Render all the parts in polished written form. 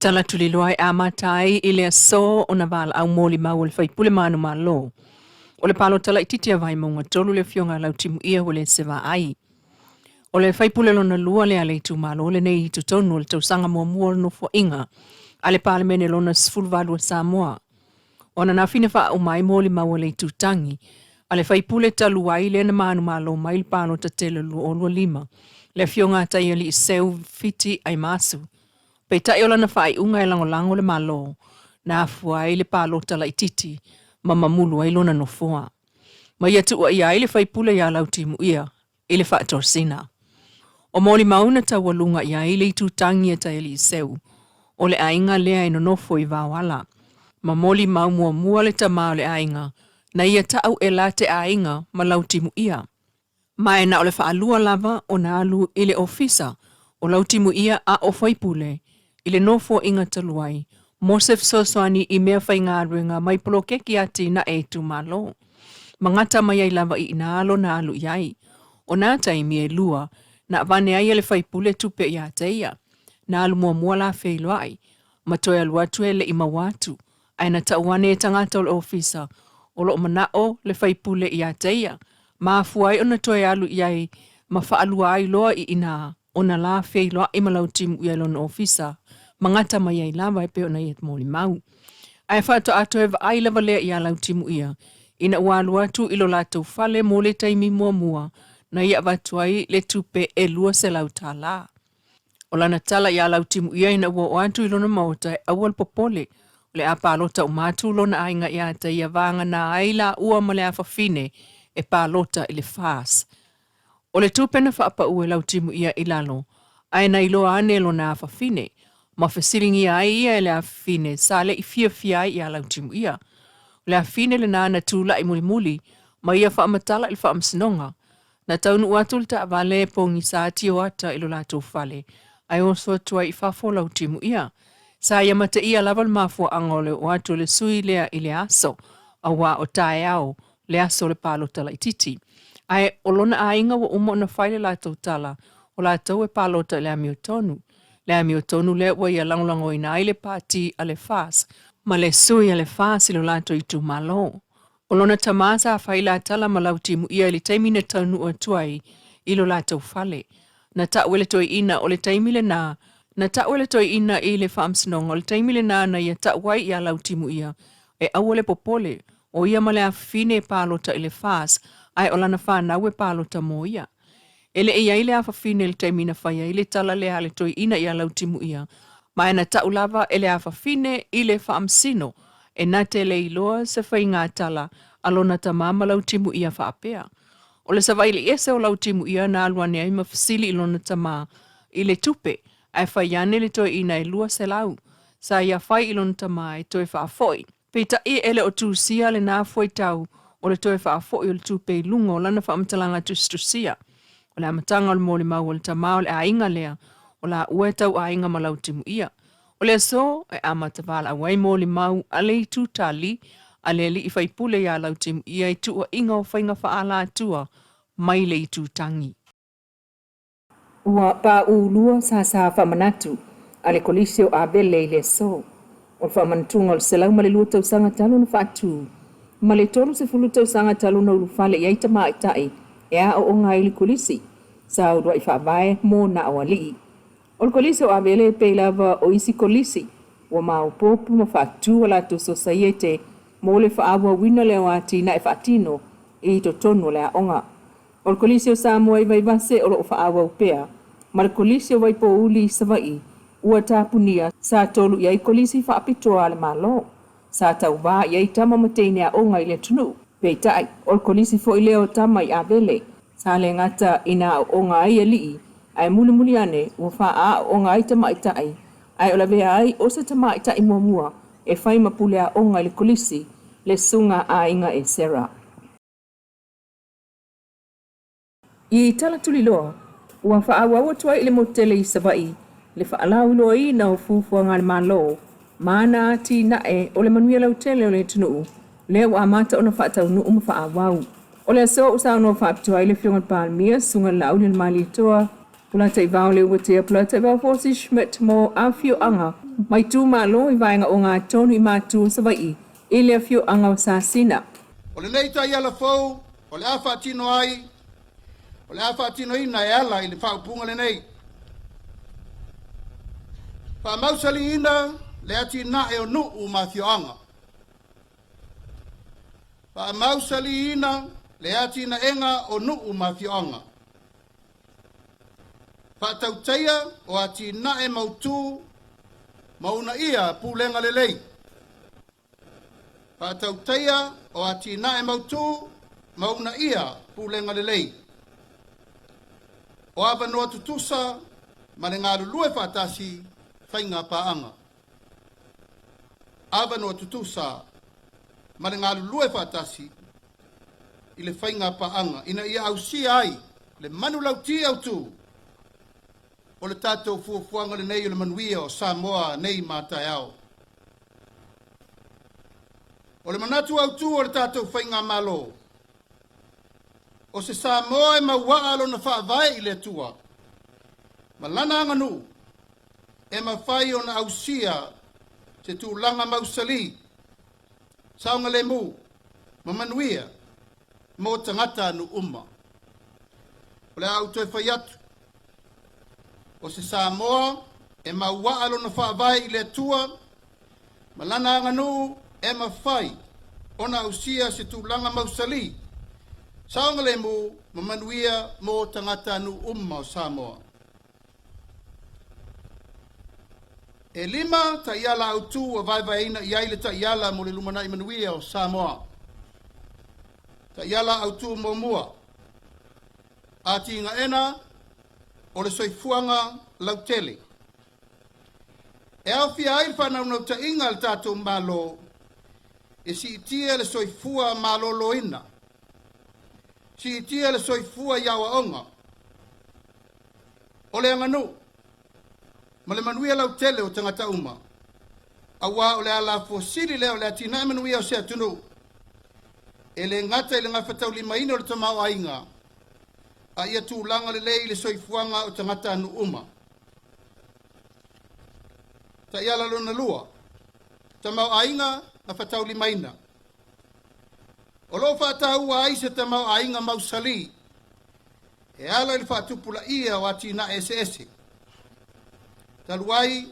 Tala tuliloa e amata ai i le aso ona valaau molimau o le faipule manumalo o le palota laitiiti a Vaimauga 3 le afioga a Lautimuia Uelese Vaai. O le faipule lona lua lea a le itumalo lenei i totonu o le tausaga muamua o le nofoaiga a le Palemene lona 18 o Samoa. O ananafi na faauma ai molimau a le itutagi a le faipule talu ai lea na manumalo mai le palota tele 2025, le afioga a Taialii Seu Fiti Aimaasu. Peitai o lana faaiuga e lagolago le Malo na afua ai le palota laitiiti ma mamulu ai lona nofoa. Ma ia tuuaia ai le faipule ia Lautimuia i le faatosina. O molimau na taualuga i ai le itutagi a Taialii Seu, o le aiga lea e nonofo i Vaoala, ma molimau muamua le tama o le aiga na ia ta'u e la te aiga ma Lautimuia. Ma e na o le faalua lava ona alu i le ofisa o Lautimuia a o faipule i le nofoaiga talu ai mo se fesoasoani i mea faigaluega mai poloketi atinae itumalo. Ma gata mai ai lava i ina lona alu i ai. O nā taimi e lua na avane ai e le faipule tupe iā te ia. Na alu muamua la feiloai, ma toe alu atu e le i maua atu, ae na tau ane e tagata o le ofisa o lo o manaʻo le faipule iā te ia, ma afua ai ona toe alu i ai ma faalua ai loa i ina ona la feiloai ma Lautimuia i lona ofisa ma gata mai ai lava e pei ona ia molimau. Ae faatoa toe vaai lava lea iā Lautimuia ina ua alu atu i lo latou fale mo le taimi muamua na ia avatu ai le tupe e $200. O lana tala iā Lautimuia ina ua oo atu i lona maota e aua le popole, o le a palota uma atu lona aiga iā te ia vagana ai laua ma le afafine e palota i le FAS. O le tupe na faapau e Lautimuia i lalo, ae na iloa ane e lona afafine, ma fesiligia ai ia e le afafine sa le i fiafia ai iā Lautimuia. O le afafine lenā na tula'i mulimuli ma ia faamatala i le faamasinoga. Na taunuu atu le taavale e pogisa Tioata i lo latou fale, ae oso atu ai i fafo Lautimuia. Sa ia mateia lava le mafuaaga o le oo atu o le sui lea i le aso, auā o taeao le aso o le palota laitiiti. Ae o lona aiga ua uma ona fai le latou tala, o latou e palota i le amiotonu. Le amiotonu lea ua ia lagolagoina ai le pati a le FAS ma le sui a le FAS i lo latou itumalo. O lona tama sa fai la tala ma Lautimuia i le taimi na taunuu atu ai i lo latou fale. Na ta'u e le toeaina o le taimi lenā, na ta'u e le toeaina i le faamasinoga o le taimi lenā na ia ta'u ai iā Lautimuia e aua le popole, o ia ma le afafine e palota i le FAS ae o lana fanau e palota mo ia. E le i ai le afafine i le taimi na fai ai le tala lea a le toeaina iā Lautimuia, ma e na ta'u lava e le afafine i le faamasino e na te le iloa se faiga tala a lona tama ma Lautimuia faapea. O le savaili ese o Lautimuia na alu ane ai ma fesili i lona tama i le tupe, ae fai ane le toeaina e 200. Sa ia fai i lona tama e toe faafoi. Peitai e le o tusia lenā fuaitau o le toe faafoi o le tupe i luga o lana faamatalaga tusitusia. O le amataga o le molimau a le tama o le aiga lea, o laua e tau aiga ma Lautimuia. O le aso e amata valaau ai molimau a le itu tali a le alii faipule iā Lautimuia i tuuaiga o faiga faaalatua mai le itu tagi. Ua paū lua sasa faamanatu a le Kolisi o Avele i le aso. O le faamanatuga o le 102 tausaga talu ona faatu ma le 30 tausaga talu ona ulufale i ai tamaitai e aooga ai i le Kolisi sa uluai faavae mo na o alii. O le Kolisi o Avele e pei lava o isi Kolisi ua maopoopo ma faatu a latou sosaiete mo le faaauauina lea o atinae faatino i totonu o le aoga. O le Kolisi o Samoa i Vaivase o lo o faaauau pea, ma le Kolisi o Vaipouli i Savaii ua tapunia, sa tolu i ai Kolisi faapitoa a le Malo, sa tauvā i ai tama ma teine aoga i le atunuu. Peitai, o le Kolisi foi lea o tama i Avele, sa le gata ina aooga ai alii, ae mulimuli ane ua faaaooga ai tamaitai, ae o lavea ai o se tamaitai muamua e fai ma pule aoga i le Kolisi, le Susuga a Aiga Esera. I tala tuliloa, ua faaauau atu ai i le motu tele i Savaii le faalauiloaina o fuafuaga a le Malo ma ana atinae o le manuia lautele o le atunuu, lea ua amata ona faataunuu ma faaauau. O le aso ua saunoa faapitoa ai le Afioga i le Palemia, Susuga i le Laauli o le Malietoa, Polataivao Leuatea Polataivao Fosi Schmidt mo afioaga ma itumalo i vaega ogatotonu i Matu o Savaii i le afioaga o Sasina. O lenei taiala fou o le a faatino ai, o le a faatinoina e ala i le faaupuga lenei. Faamausaliina le atinae o nuu ma afioaga. Faamausaliina le atinaega o nuu ma afioaga. Faatautaia o atinae mautu ma uunaia pulega lelei. Faatautaia o atinae mautu ma uunaia pulega lelei. O avanoa tutusa ma le galulue faatasi faiga paaga. Avanoa tutusa ma le galulue faatasi i le faiga paaga ina ia ausia ai le manulauti autu o le tatou fuafuaga lenei o le manuia o Samoa nei ma taeao. O le manatu autu o le tatou faigamalo, o se Samoa e mauaa lona faavae i le Atua ma lana aganuu e mafai ona ausia se tulaga mausali, saogalemu ma manuia mo tagata nuu uma. O le a ou toe fai atu, o se Samoa e mauaa lona faavae i le Atua ma lana aganuu e mafai ona ausia se tulaga mausali, saogalemu ma manuia mo tagata nuu uma o Samoa. E 5 taiala autu ua vaevaeina i ai le taiala mo le lumanai manuia o Samoa. Taiala autu muamua, atinaeina o le soifuaga lautele. E aofia ai le faanaunautaiga a le tatou Malo e siitia le soifua maloloina, siitia le soifua i aoaoga, o le aganuu ma le manuia lautele o tagata uma, auā o le alafua sili lea o le atinae manuia o se atunuu, e le gata i le gafataulimaina o le tamaoaiga, a ia tulaga lelei le soifuaga o tagata nuu uma. Taiala lona lua, tamaoaiga gafataulimaina. O lo o faataua ai se tamaoaiga mausali e ala i le faatupulaia o atinae eseese. Talu ai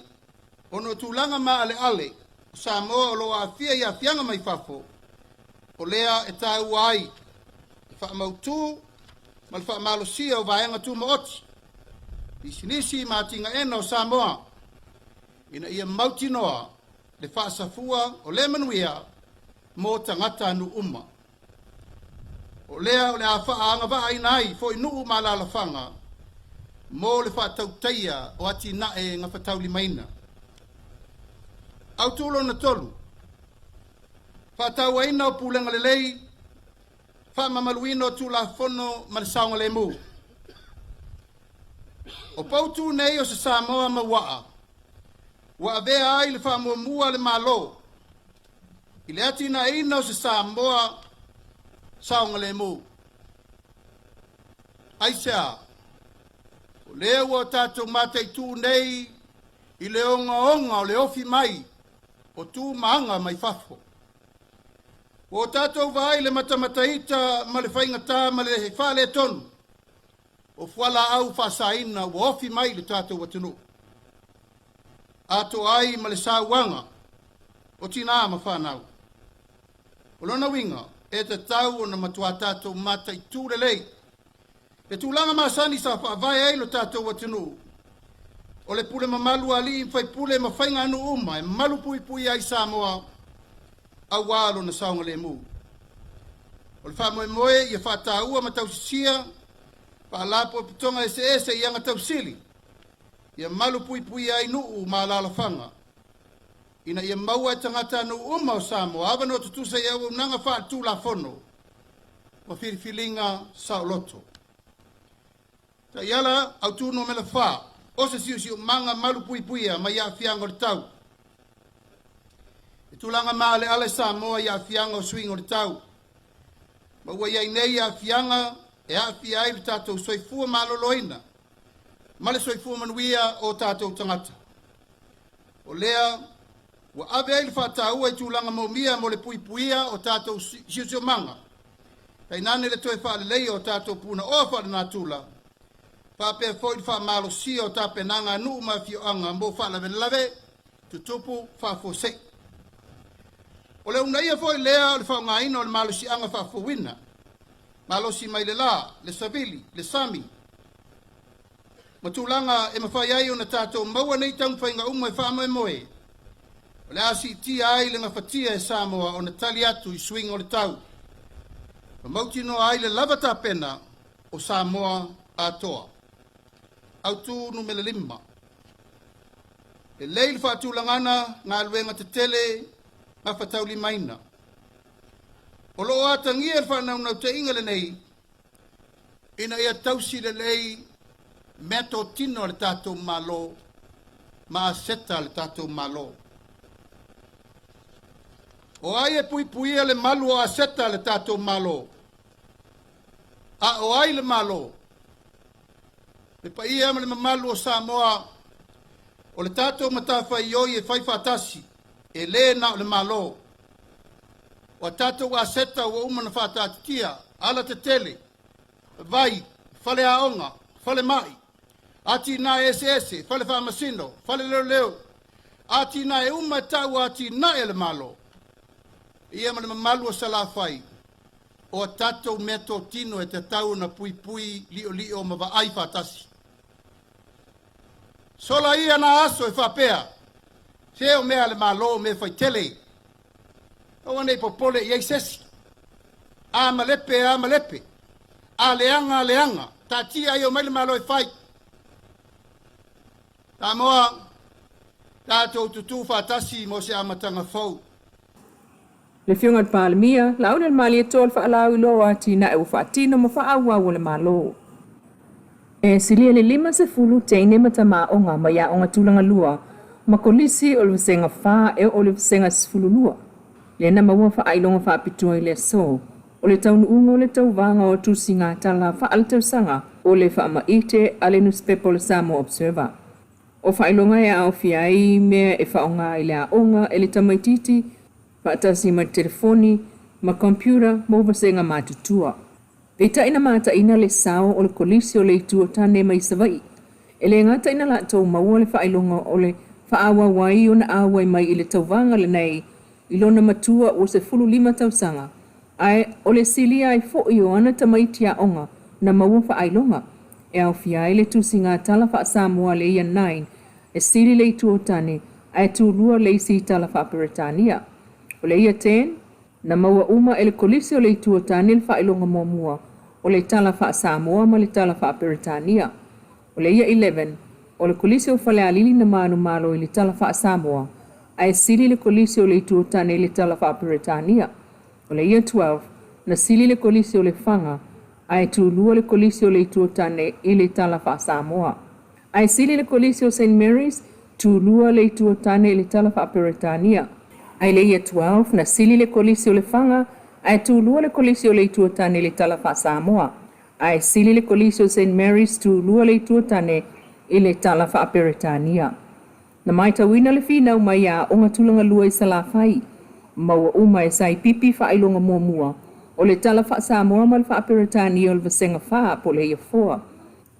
ona o tulaga maaleale o Samoa o lo o aafia i aafiaga mai fafo, o lea e taua ai le faamautu ma le faamalosia o vaega tumaoti, pisinisi ma atinaeina o Samoa, ina ia mautinoa le faasafua o lea manuia mo tagata nuu uma. O lea o le a faaagavaaina ai foi nuu ma alaalafaga mo le faatautaia o atinae gafataulimaina. Autu lona 3, faatauaina o pulega lelei, faamamaluina o Tulafono ma le saogalemu. O pautu nei o se Samoa mauaa, ua avea ai le faamuamua a le Malo i le atinaeina o se Samoa saogalemu. Aisea? O lea ua tatou mataitu nei i le ogaoga o le ofi mai o tu ma aga mai fafo. Ua o tatou vaai le matamataita ma le faigata ma le faaletonu o fualaau faasaina ua ofi mai i le tatou atunuu, atoa ai ma le sauaga o tinā ma fanau. O lona uiga, e tatau ona matua tatou mataitu lelei le tulaga masani sa faavae ai lo tatou atunuu, o le pule mamalu a alii ma faipule ma faiganuu uma e malu puipui ai Samoa auā lona saogalemu. O le faamoemoe ia faataua ma tausisia faalapotopotoga eseese i aga tausili, ia malu puipuia ai nuu ma alaalafaga, ina ia maua e tagata nuu uma o Samoa avanoa tutusa i auaunaga faaletulafono ma filifiliga saoloto. Taiala autu numera 4, o se siosiomaga malu puipuia mai aafiaga o le tau. E tulaga maaleale Samoa i aafiaga o suiga o le tau, ma ua i ai nei aafiaga e aafia ai le tatou soifua maloloina. ma le soifua manuia o tatou tagata. O lea ua ave ai le faataua i tulaga moomia mo le puipuia o tatou siosiomaga, tainane le toe faaleleia o tatou punaoa faalenatura, faapea foi le faamalosia o tapenaga a nuu ma afioaga mo faalavelave tutupu faafuasei. O le uunaia foi lea o le faaaogaina o le malosiaga faafouina, malosi mai le la, le savili, le sami, ma tulaga e mafai ai ona tatou maua nei taumafaiga uma e faamoemoe, o le a siitia ai le gafatia e Samoa ona tali atu i suiga o le tau, ma mautinoa ai le lava tapena o Samoa atoa. Autu numera 5. Lelei le faatulagana galuega tetele gafataulimaina. O lo o atagia le faanaunautaiga lenei ina ia tausi lelei meatotino a le tatou Malo ma aseta a le tatou Malo. O ai e puipuia le malu o aseta a le tatou Malo? A o ai le Malo? Le paia ma le mamalu o Samoa, o le tatou matafaioi e fai faatasi, e lē na o le Malo. O a tatou aseta ua uma ona faataatitia, alatetele, vai, faleaoga, falemai, atinae eseese, fale faamasino, fale leoleo, atinae uma e tau atinae a le Malo. Ia ma le mamalu o Salafai, o a tatou meatotino e tatau ona puipui liolio ma vaai faatasi. Sola ia na aso e faapea, se o mea a le Malo o mea faitele. Aua nei popole i ai sesi. A malepe, a malepe. A leaga, a leaga. Taatia ai o mai le Malo e fai. Samoa, tatou tutū faatasi mo se amataga fou. Le Afioga i le Palemia, Laaulialemalietoa, le faalauiloa o atinae ua faatino ma faaauau a le Malo. E silia i le 50 teine ma tama aoga mai aoga tulaga lua ma kolisi o le Vasega 4 e oo i le Vasega 12, lea na maua faailoga faapitoa i le aso o le taunuuga o le tauvaga o tusiga tala faaletausaga o le faamaite a le nusipepa o le Samoa Observer. O faailoga e aofia ai mea e faaaoga i le aoga e le tamaitiiti faatasi ma le telefoni ma computer mo vasega matutua. Peitai na mataina le sao o le Kolisi o le Itu o Tane mai Savaii. E le gata ina latou maua le faailoga o le faaauau ai ona auai mai i le tauvaga lenei i lona matua ua 15 tausaga, ae o le silia ai foi o ana tamaiti aoga na maua faailoga, e aofia ai le tusiga tala faa-Samoa le Year 9 e sili le Itu o Tane ae tulua le isi tala faa-Peretania. O le Year 10, Na maua uma e le Kolisi o le Itu o Tane le faailoga muamua o le Tala Faa-Samoa ma le Tala Faa-Peretania. O le Year 11, o le Kolisi o Falealili na manumalo i le Tala Faa-Samoa, ae sili le Kolisi o le Itu o Tane i le Tala Faa-Peretania. O le Year 12, na sili le Kolisi o Lefaga, ae tulua le Kolisi o le Itu o Tane i le Tala Faa-Samoa. Ae sili le Kolisi o Saint Mary's, tulua le Itu o Tane i le Tala Faa-Peretania. Ae le Year 12, na sili le Kolisi o Lefaga, ae tulua le Kolisi o le Itu o Tane i le Tala Faa-Samoa. Ae sili le Kolisi o Saint Mary's, tulua le Itu o Tane i le Tala Faa-Peretania. Na matauina le finau mai a Aoga Tulaga Lua i Salafai, maua uma e Saipipi faailoga muamua o le Tala Faa-Samoa ma le Faa-Peretania o le Vasega 4 po o le Year 4.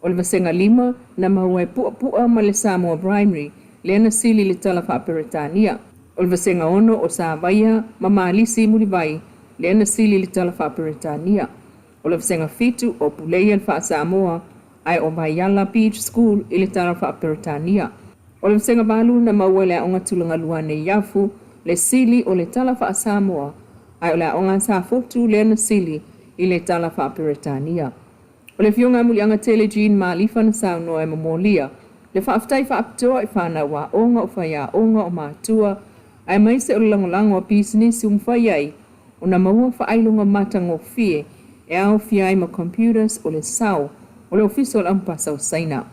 O le Vasega 5, na maua e Puapua ma le Samoa Primary, lea na sili i le Tala Faa-Peretania. O le Vasega 6, o Savaia ma Malisi Mulivai, lea na sili i le Tala Faa-Peretania. O le Vasega 7, o Puleia le Faa-Samoa, ae o Vaiala Beach School i le Tala Faa-Peretania. O le Vasega 8, na maua e le Aoga Tulaga Lua a Neiafu le sili o le Tala Faa-Samoa, ae o le Aoga a Safotu lea na sili i le Tala Faa-Peretania. O le Afioga ia Muliagatele Jean Malifa na saunoa e momolia le faafetai faapitoa i fanau aoga o faiaoga o matua aemaise o le lagolago a pisinisi ua mafai ai ona maua faailoga matagofie e aofia ai ma computers o le sao o le Ofisa o le Amepasa o Saina.